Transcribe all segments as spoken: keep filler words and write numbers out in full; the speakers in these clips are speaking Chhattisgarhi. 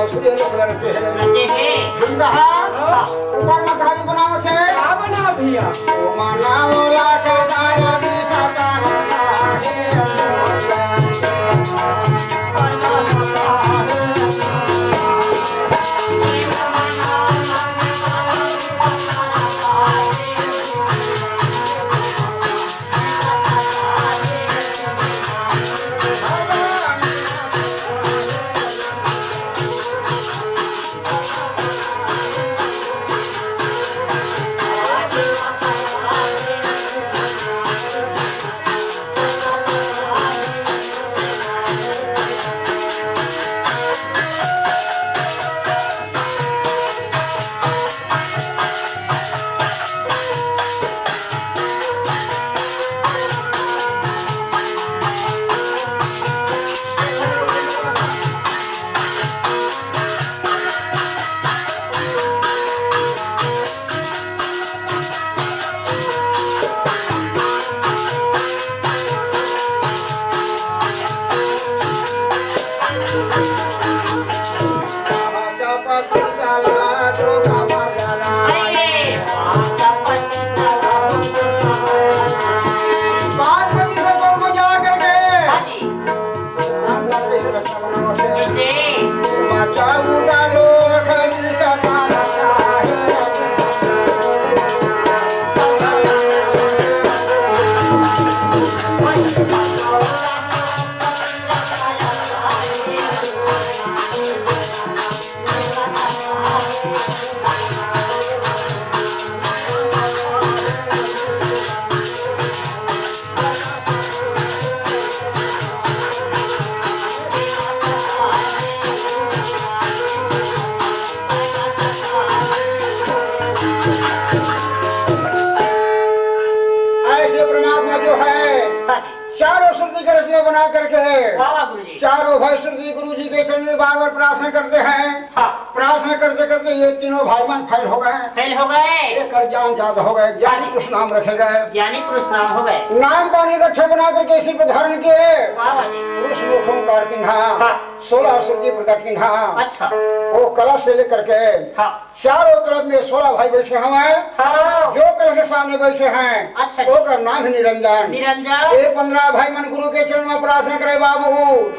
सूर्य लोक ल रचे हे। रचे हे। झुमका हा? हाँ। ऊपर म काली बनावत हे। का बनावत भैया? ओ माना ओला का दार दी साता रंगा हे। ऐसे परमात्मा जो है, हाँ जी। चारों श्रुति के रचना बना करके, वाह, वाह, गुरु जी। चारों भाई श्रुति गुरु जी के चरण में बार-बार प्रार्थना करते हैं। हाँ। प्रार्थना करते करते ये तीनों भाई मन फेल हो गए। फेल हो गए। एकर ज्ञान ज्यादा हो गए, ज्ञानी हाँ जी। पुरुष नाम रखे गए। ज्ञानी पुरुष नाम हो गए। नाम पानी इकट्ठे बना करके सिर पर धारण किए। वाह, वाह जी। पुरुष मुख ओंकार किन्हा, हाँ। सोलह श्रुति प्रकट किन्हा। अच्छा। वो कलश से लेकर के हाँ। चारों तरफ में सोलह भाई बैठे हवय। हाँ। जो कलश के सामने बैठे हैं, अच्छा जी। ओकर नाम है निरंजन। निरंजन। ये पंद्रह भाई मन गुरु के चरण में प्रार्थना करे बाबू।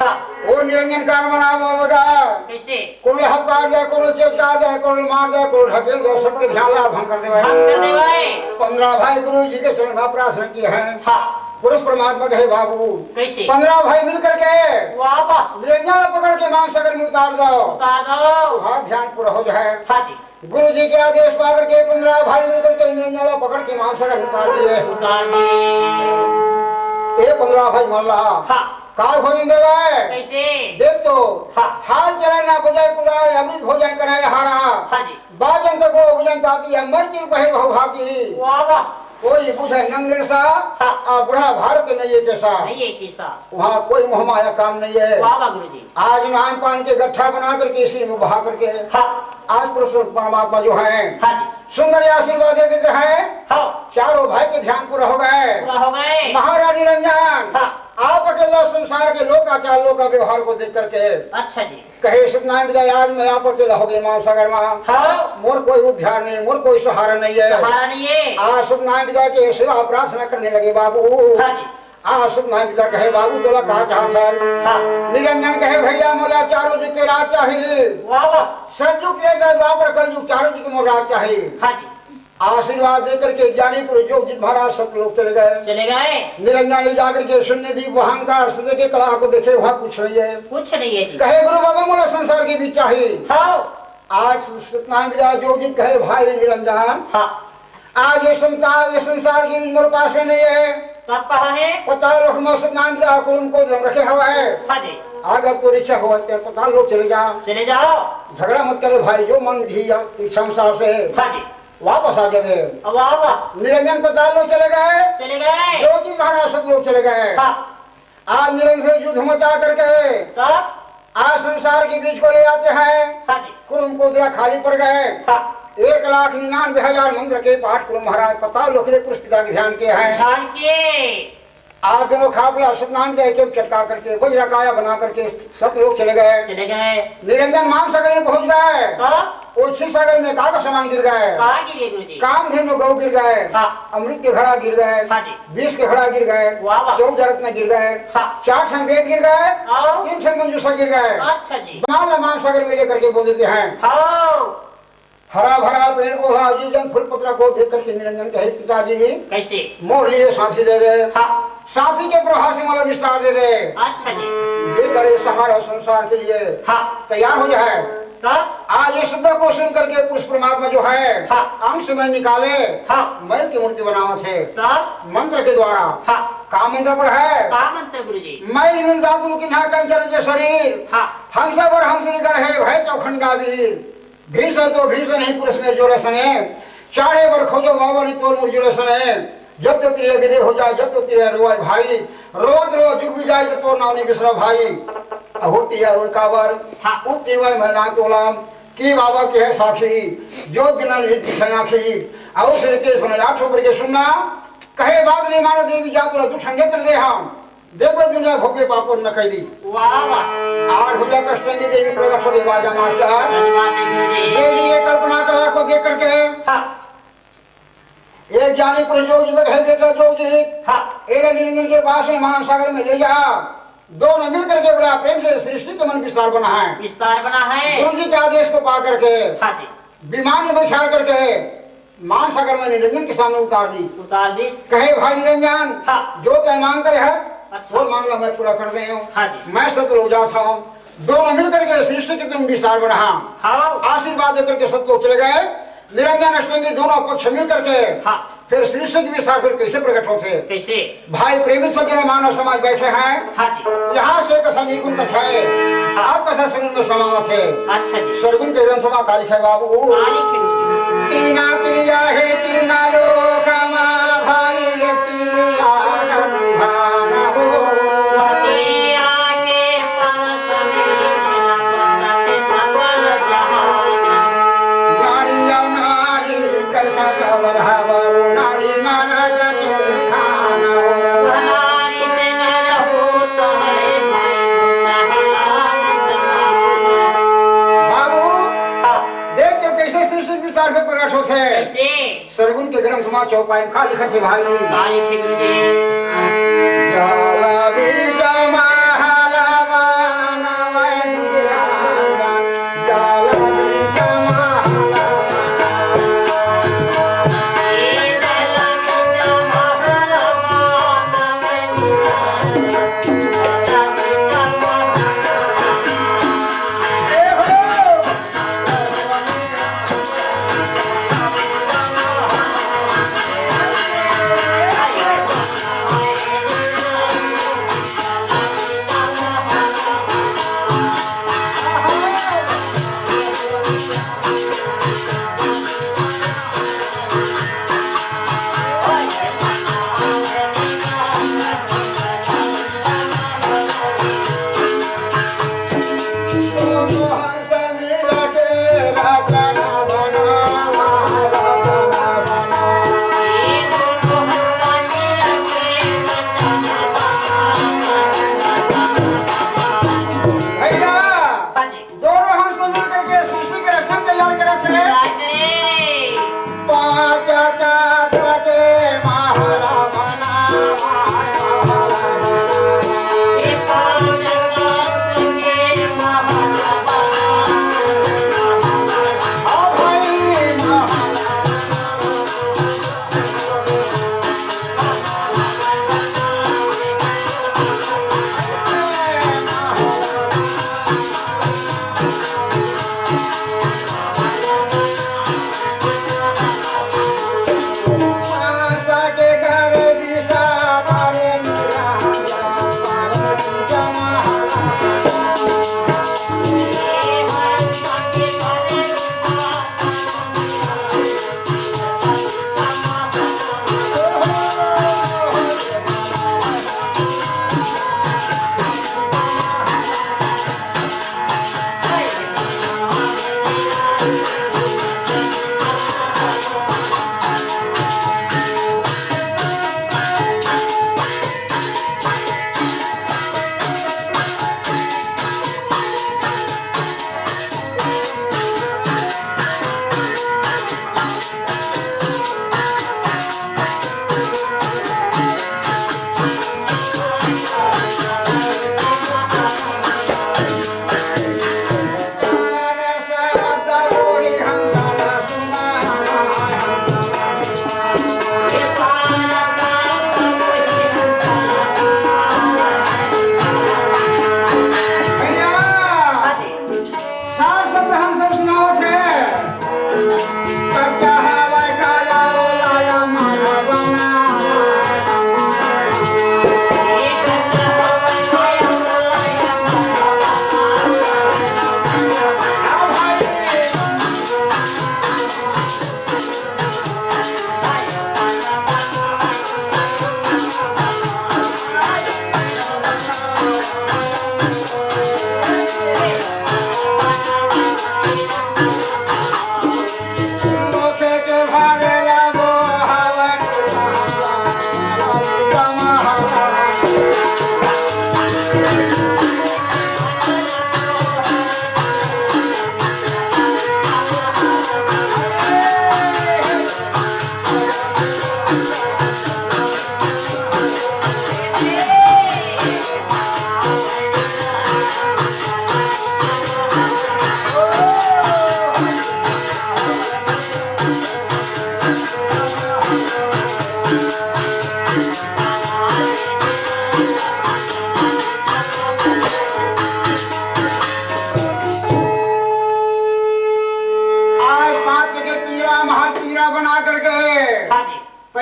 हाँ। वो निरंजन कान बनावे होगा। कैसे? कोनो ल हकार दे, कोनो ल चेचकार दे, कोनो ल मार दे, कोनो ल ढकेल दे, सबके ध्यान ला भंग कर देवे। भंग कर देवे। पंद्रह भाई गुरु जी के चरण में प्रार्थना किए हैं। हाँ। पुरुष परमात्मा कहे बाबू। कैसे? पंद्रह भाई मिल करके वाह, वाह। निरंजन पकड़ के मानसागर में उतार दो। उतार दो। तुम्हारा ध्यान पूरा हो जाए। हाँ जी। गुरु जी के आदेश पा करके पंद्रह भाई मिल करके निरंजन ला पकड़ के मानसागर उतार दिए। उतार दिए। ए पंद्रह भाई मन ला हाँ। का भोजन देवे? कैसे? देख तो, हाँ। हाल चले ना बजाय कुदार, अमृत भोजन करे हारा। हाँ जी। बाजन तो को भोजन ताती, अमर चिर पहर बहु भाती। वाह, वाह। कोई बुझे नंग निरसा, हाँ। आ बूढ़ा भार के नहीं है कैसा। नहीं है कैसा। वहाँ कोई मोह माया काम नहीं है। वाह, वाह, गुरु जी। आज नाम पान के गट्ठा बना करके इसी में बहा करके हाँ। आज पुरुष परमात्मा जो हैं, हाँ जी। सुंदर आशीर्वाद दे देते हैं। हाँ। चारों भाई के ध्यान पूरा हो गए। पूरा हो गए। महाराज निरंजन, हाँ। आप अकेला संसार के लोकाचार, लोक व्यवहार को देख करके अच्छा जी। कहे सतनाम विदाई, आज मैं आप अकेला हो गए मानसागर में। हाँ। मोर कोई उद्धार नहीं, मोर कोई सहारा नहीं है। सहारा नहीं है। आज सतनाम विदाई के सेवा प्रार्थना करने लगे बाबू। हाँ जी। आ सतनाम पिता कहे, "बाबू, तोला का चाहत हे?" हाँ। निरंजन कहे, "भैया, मोला चारों जुग के राज चाहिए।" वाह, वाह। सतयुग, त्रेता, द्वापर, कलयुग, चारों जुग के मोर राज चाहिए। हाँ जी। आशीर्वाद दे करके ज्ञानी पुरुष जोग जित महाराज सतलोक चले गए। चले गए। निरंजन ले जाकर के शून्य दीप, अहंकार, सत्य के कला को देखे, वहाँ कुछ नहीं है। कुछ नहीं है जी। कहे, "गुरु बाबा, मोला संसार के बीच चाहिए।" हाँ। आज सतनाम पिता जोग जित कहे, "भाई निरंजन।" हाँ। आज ये संसार, ये संसार के बीच मोर पास में नहीं है। तब कहाँ है? पताल लोक में सतनाम पिता कुरुम को धर्म रखे हुआ है। हाँ जी। अगर तोर इच्छा हो तो पताल लोक चले जा। चले जाओ। झगड़ा मत करे भाई, जो मन ही इच्छा अनुसार से हाँ जी। वापस आ जावे। वाह, वाह। निरंजन पताल लोक चले गए। चले गए। जोगी महाराज सतलोक चले गए। हाँ। आज निरंजन से युद्ध मचा करके तब? आज संसार के बीच को ले आते हैं। हाँ जी। कुरुम को दिया खाली पड़ गए। हाँ। एक लाख निन्यानवे हजार मंत्र के पाठ कुरुम महाराज पताल लोक के पुरुष पिता के ध्यान किए हैं। ध्यान किए। आज दोनों खापला स्नान करके चटका करके वज्र काया बना करके सब लोग चले गए। चले गए। निरंजन मान सागर में पहुंच गए। तो? वो क्षीर सागर में का का सामान गिर गए? का गिरे गुरुजी? कामधेनु गौ गिर गए। हाँ। अमृत के घड़ा गिर गए। हाँ जी। विष के घड़ा गिर गए। वाह, वाह। चौदह रत्न गिर गए। हाँ। चार ठन वेद गिर गए। और? तीन ठन मंजूषा गिर गए। अच्छा जी। माला मान सागर में लेकर के बोल देते हैं। हाँ। हरा भरा पेड़ पौधा, जीव जंतु फूल पत्रा को देख करके निरंजन कहे, "पिताजी, कैसे? मोर लिए साथी दे दे।" हाँ। साथी के प्रभाव से मोला विस्तार दे दे। अच्छा जी। ये करे सहारा संसार के लिए हाँ। तैयार हो जाए। तब? आज ये शब्द को सुन करके पुरुष परमात्मा जो है, हाँ। अंश में निकाले, हाँ। मैल की मूर्ति बनावत है। तब? मंत्र के द्वारा। हाँ। का मंत्र पढ़े? का मंत्र गुरुजी? मैल मिल धातु किन्हा कंचन जे शरीर। हाँ। हंसा बर हंस निगढ़ है भय चौखंडा वीर। भीषण तो भीषण ही पुरुष में जोड़े सने, चाहे बर खोजो बाबा ने तोर मुर जोड़े सने, जब तो तेरे विदे हो जाए, जब तो तेरे रोए भाई, रोत रो जुग भी जाए, तो तोर नाम नहीं बिसरा भाई। अहो तेरा रोए काबर, हाँ। उत तेरे मैं ना तोलाम, की बाबा की है साखी, जो बिना नहीं दिखे आँखी, अहो सिर के सुना, आठ सौ पर के सुनना, कहे बात नहीं मानो देवी जा, तोरा तू ठंडे कर दे हम। देखो दुनिया भोगे पापो न कैदी। वाह, वाह। आठ भुजा कष्टंगी देवी प्रकट हो गई बाजा मास्टर। सही बात है गुरुजी। देवी ये कल्पना कला को देख करके हाँ। एक जाने पर जो जी लग है बेटा जो जी। हाँ। एला निरंजन के पास में महान सागर में ले जा। दोनों मिल करके बड़ा प्रेम से सृष्टि के मन विस्तार बना है। विस्तार बना है। गुरु जी के आदेश को पा करके हाँ जी। विमान में बैठा करके मान सागर में निरंजन के सामने उतार दी। उतार दी। कहे, "भाई निरंजन, हाँ। जो तय मांग करे है, अच्छा। वो मांगना मैं पूरा कर दे हूँ। हाँ जी। मैं सब लोग जा हूँ।" दोनों मिल करके सृष्टि के तुम विस्तार बना। हाँ। आशीर्वाद दे करके सब लोग चले गए। निरंजन अष्टंगी दोनों पक्ष मिल करके हाँ। फिर सृष्टि के विस्तार फिर कैसे प्रकट होते? कैसे? भाई प्रेमी सज्जन मानव समाज बैठे हैं। हाँ जी। यहाँ से कसा निर्गुण कसा है, हाँ। आप कसा सरगुण में समावत है। अच्छा जी। सरगुण के रंग समा कालिक है बाबू। कालिक है गुरुजी। तीना त्रिया है तीना लोक मा भाई, ये त्रिया न विभान हो। त्रिया के परस में मिलत सत सकल जहान। नारी या नारी कैसा खबर है बाबू, नारी नरक के खान हो। नारी से नर होत है भाई, प्रहलाद समान। बाबू, हाँ। देख तो कैसे सृष्टि के विस्तार में प्रकट होत है। कैसे? सरगुण के ग्रंथ मा चौपाई में का लिखत हे भाई? का लिखे गुरुजी? जल बीच महल बनवै निरंजन, जल बीच महल बनवै।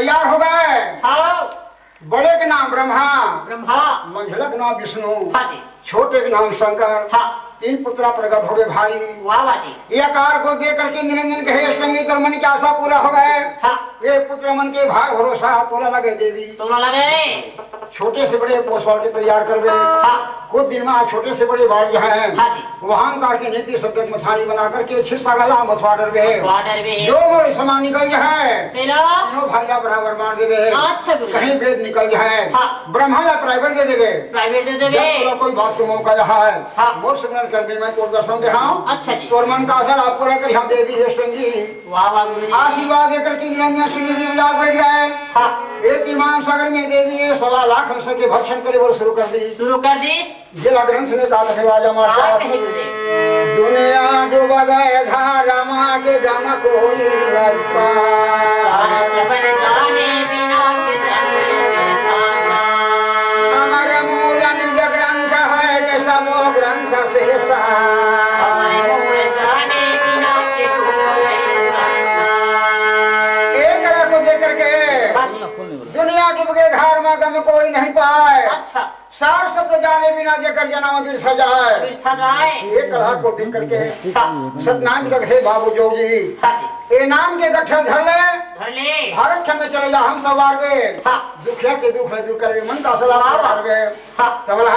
तैयार हो गए। हाँ। बड़े के नाम ब्रह्मा, ब्रह्मा। मंझला के नाम विष्णु, हाँ जी। छोटे के नाम शंकर। हाँ। तीन पुत्रा प्रगट हो गए भाई। वाह, वाह जी। ये आकार को देख करके निरंजन कहे, "संगी तोर मन की आशा पूरा हो गए।" हाँ। ये पुत्र मन के भार भरोसा तोला लगे देवी। तोला लगे। छोटे से बड़े पोसवाल के तैयार करबे। हाँ। कुछ दिन में छोटे से बड़े बाढ़ जाए। हाँ जी। वहां करके नीति शब्द मछानी बना करके छिरसा गला मथवा डरबे। मथवा डरबे। जो मोर समान निकल जाए। तेला। तीनों भाई ला बराबर मार देबे। अच्छा गुरु। कहीं वेद निकल जाए। हाँ। ब्रह्मा ला प्राइवेट दे देबे। प्राइवेट दे देबे। जब तोला कोई बात के मौका है। हाँ। मोर सिमरन करबे, मैं तोर दर्शन दे, हाँ। अच्छा जी। तोर मन का आशा आप पूरा करिहा देवी हे संगी। वाह, वाह गुरु जी। आशीर्वाद देकर के निरंजन सिंह जी जा बैठ गए। हाँ। एक ईमान सागर में देवी ये सवा लाख हंस के भक्षण करे और शुरू कर दी। शुरू कर दी। जिला ग्रंथ में का लिखे राजा माता। का कहे गुरु जी? दुनिया डूब गए धारा माँ के जम कोई नहीं पाए। सार सबन जाने बिना के जन्म में जाना। हमर मूल निज ग्रंथ है कि सबो ग्रंथ शेषा। हमर मूल जाने बिना के कोई संसार। एक रख देकर के हाँ जी। दुनिया डूब गए धार में गम कोई नहीं पाए। अच्छा। सार शब्द जाने बिना जेकर जन्म बिरसा जाए। बिरसा जाए। ये कला को देख करके हाँ। सतनाम जग से बाबू जोगी। हाँ जी। ए नाम के गठल धर ले। धर ले। भारत खंड में चले जा हम सब आर बे। हाँ। दुखिया के दुख है दूर करबे मन का सलाम वाह, वाह। करबे। हाँ। तबला।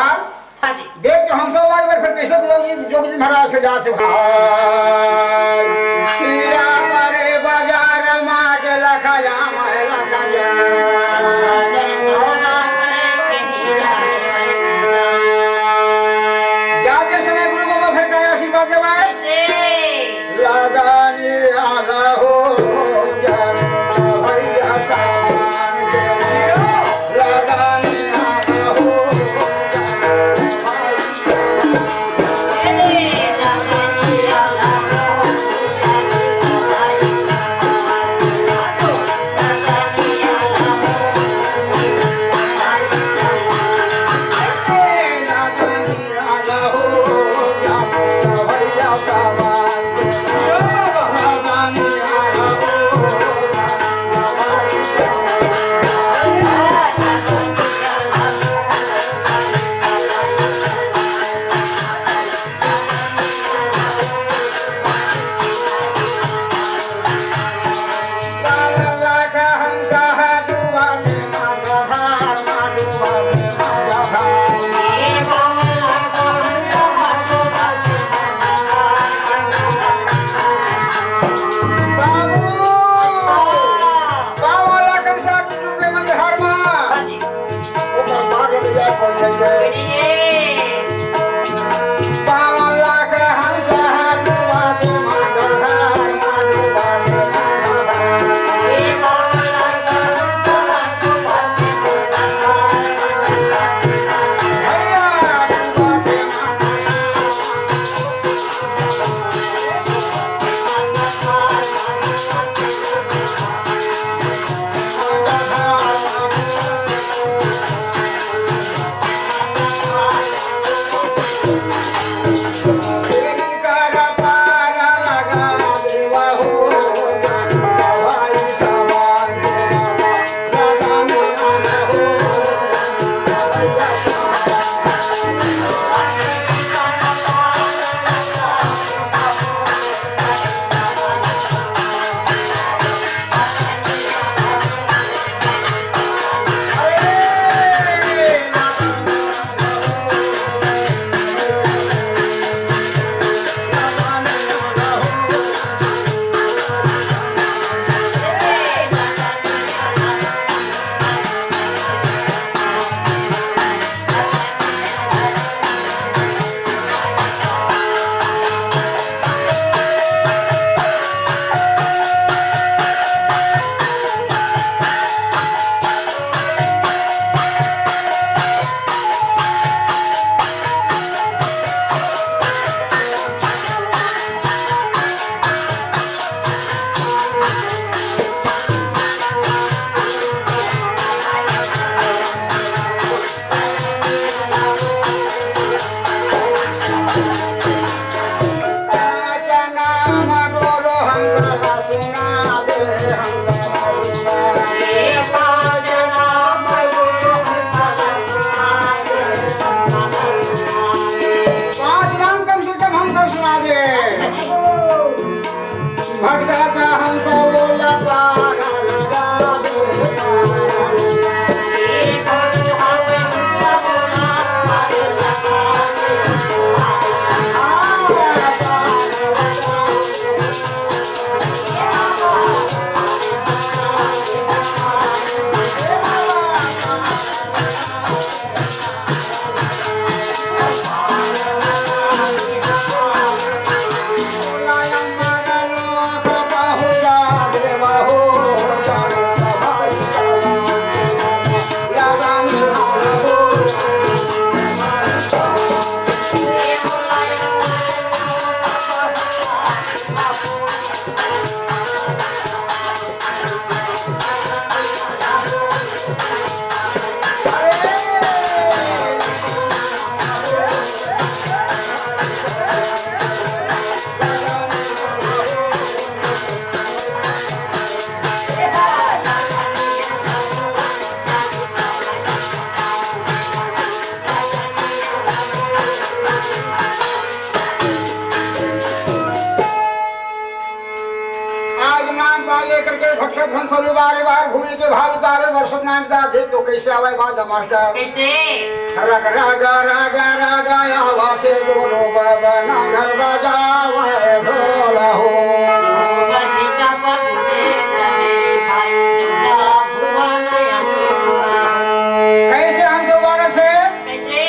हाँ जी। देख जो हम सब आर बे फिर कैसे जोगी, जोगी महाराज फिर जा से भाई। हीरा परे बाजार माँ के लखा जा, मैं लखा जा। जाते समय गुरु बाबा फिर कहे आशीर्वाद देवे। लादानी आला हो जा, भैया सामान दे। लादानी आला हो जा, भटकत हंस उलू बारे बार घूमे के भाव उतारे, बर सतनाम पिता देख तो कैसे आवे बाजा मास्टर। कैसे? रग रग रग रग आवा से बोलो बाबा ना घर बजावे ढोल हो। बजी का पगले करे भाई चुका भुवन अनूप। कैसे हंस उबारे से? कैसे?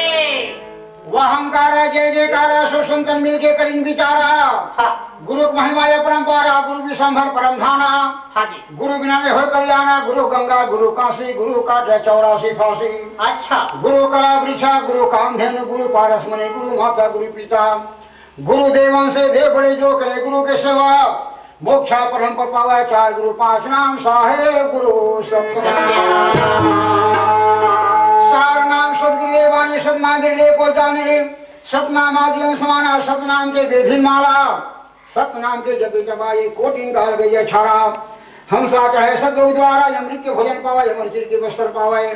वह हंकार है, जय जयकार है, सो संतन मिलके करिन विचारा। हाँ। गुरु महिमा ये परंपरा, गुरु विश्वम्भर परम धाना। हाँ जी। गुरु बिना नहीं हो कल्याणा, गुरु गंगा, गुरु काशी, गुरु काटे चौरासी फांसी। अच्छा। गुरु कला वृक्षा, गुरु कामधेनु, गुरु पारस मुनि, गुरु माता, गुरु पिता, गुरु देवन से देव बड़े जो करे गुरु के सेवा, मोक्षा परम पद पावे चार गुरु पांच नाम साहेब गुरु सत। सत्य। सार नाम सतगुरु देवानी, सतनाम बिरले को जाने, सतनाम आदि समाना, सतनाम के विधिन माला, सतनाम के जपे जपाए कोटिन काल गई छाड़ा। हंसा चढ़े सतलोक द्वारा, अमृत के भोजन पावे, अमर चिर के बस्तर पावे।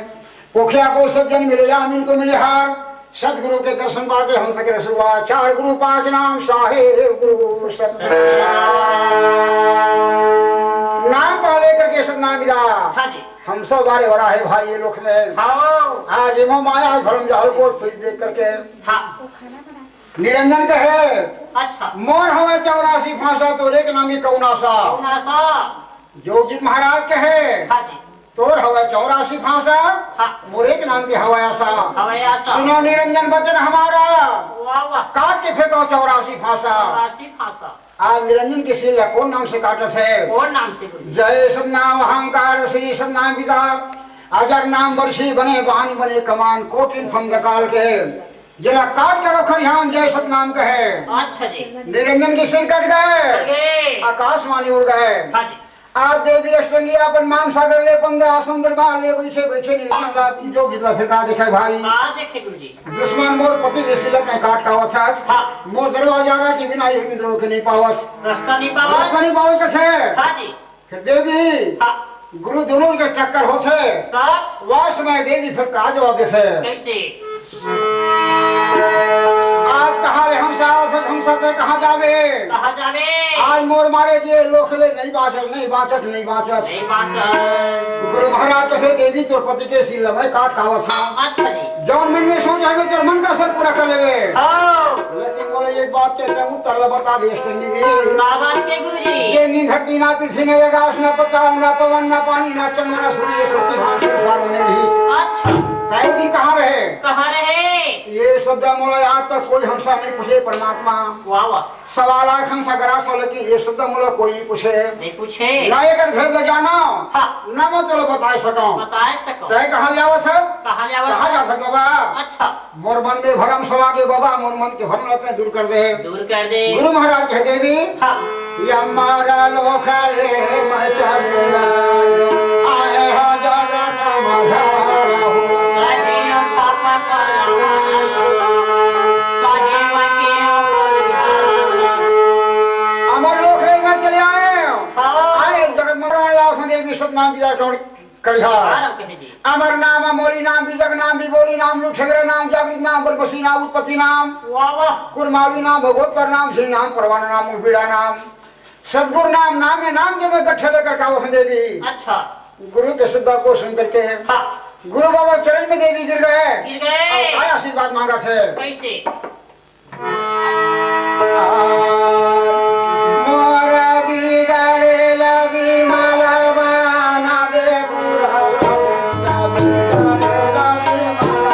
पोखिया को सज्जन मिले, यामिन को मिले हार। सतगुरु के दर्शन पाके हंस के रसुआ, चार गुरु पांच नाम साहेब गुरु सत। नाम पा लेकर के सतनाम मिला। हाँ जी। हम सब बारे बड़ा है भाई ये लोक में। हाँ। आज इमो माया, आज भरम जाल को फिर देख करके। हाँ। निरंजन कहे, अच्छा। मोर हवे चौरासी फांसा, तोरे के नाम ये कौन आसा? कौन आसा? जोगजीत महाराज कहे, हाँ जी। तोर हवे चौरासी फांसा, हाँ। मोरे के नाम के हवे आसा। हवे आसा। सुनो निरंजन वचन हमारा, वाह, वाह। काट के फेंको चौरासी फांसा। चौरासी फांसा। आज निरंजन के सिर ला कौन नाम से काटत है? कौन नाम से गुरु जी? जय सतनाम अहंकार श्री सतनाम पिता, अजर नाम बरसी बने बान बने कमान कोटिन फंद काल के। जिला काट करो खरिहान जय सतनाम कहे। अच्छा जी। निरंजन के सिर कट गए। कट गए। आकाशवाणी उड़ गए। हाँ जी। आज देवी अष्टंगी अपन मान सागर ले पंदा आसन दरबार ले बैठे बैठे निरंजन रात जो जिला फिर का देखे भाई। का देखे गुरु जी? दुश्मन मोर पति जैसी लत में काट का वसात। हाँ। मोर दरवाजा रहा कि बिना ये मित्रों के नहीं पावत। रास्ता नहीं पावत। रास्ता नहीं पावत कैसे? हाँ जी। फिर देवी, हाँ। गुरु दोनों के टक्कर होथे। तब? वास में देवी फिर का जवाब देथे? कैसे? आज कहाँ ले हम साथ, हम साथ कहाँ जावे? कहाँ जावे? आज मोर मारे जे लोक ले नहीं बाचत, नहीं बाचत, नहीं बाचत। नहीं बाचत। गुरु महाराज कथे देवी तोर पति के सिर लमय काट कावत हँव। अच्छा जी। जौन मन में सोच हवे, तोर मन का सब पूरा कर लेवे। हाँ। लेकिन बोले, एक बात कहते हैं, उत्तर ला बता दे, अष्टमी। का बात के गुरु जी? ये नींद हड्डी ना पृथ्वी, ना आकाश, ना पताल, ना पवन, ना पानी, ना चंद्र, ना सूर्य, ये सृष्टि भान संसार में नहीं। अच्छा। कई दिन कहाँ रहे? कहाँ रहे? ये शब्द मोला आज तक कोई हमसे नहीं पूछे, परमात्मा। वाह, वाह। सवा लाख हम सकरा सो, लेकिन ये शब्द मोला कोई नहीं पूछे। नहीं पूछे। ना एकर भेद ल जानो, हाँ। ना मैं तोला बताए सकूं। बताए सकूं। तय कहाँ ले आवा सब? कहाँ ले आवा कहाँ सब? जा सक बाबा? अच्छा। मोर मन में भरम समा के बाबा, मोर मन के भरम रहते दूर कर दे। दूर कर दे। गुरु महाराज कह देवी, हाँ। ये हमारा लोखा ले मैं चले आए हो जगत मधारा हो। सही छापा पर सही बकिया पर। अमर लोक रे मैं चले आए हो। हाँ। आए जगत मधारा लाओ संदेश भी सतनाम दिया छोड़ करिहा। हाँ, कहे जी। अमर नाम, अमोली नाम, बीजक नाम, बिबोली नाम, लुठेगरे नाम, जागृत नाम, बरबसी नाम, उत्पत्ति नाम, वाह, वाह। कुरमावली नाम, भगवत्तर नाम, श्री नाम, परवाना नाम, उबीड़ा नाम, सतगुरु नाम, नाम में नाम जो मैं गठे लेकर का वसन देवी। अच्छा। गुरु के शब्द को सुन करके हाँ। गुरु बाबा चरण में देवी गिर गए। गिर गए। और काय आशीर्वाद मांगा थे? कैसे? मोर बिगड़ेल विमल बना दे पूरा सपना, बिगड़ेल विमल